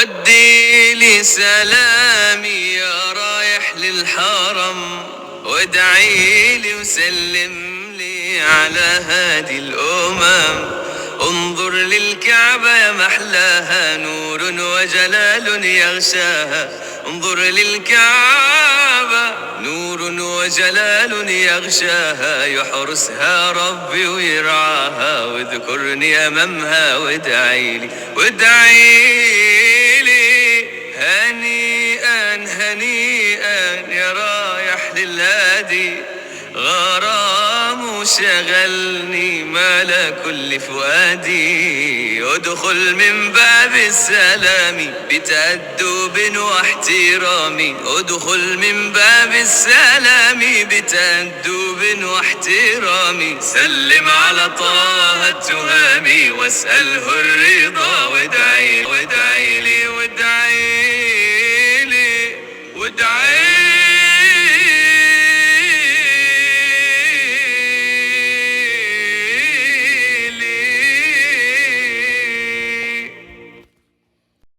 ودي لي سلامي يا رايح للحرم، وادعي لي وسلم لي على هادي الأمم. انظر للكعبة يا محلاها، نور وجلال يغشاها. انظر للكعبة نور وجلال يغشاها، يحرسها ربي ويرعاها. واذكرني أمامها وادعي لي وادعي لي. هنيئا هنيئا يا رايح للهادي، غرام شغلني مال كل فؤادي. ادخل من باب السلام بتأدب واحترام، ادخل من باب السلام بتأدب واحترام. سلم على طه التهامي واسأله الرضا وادعي.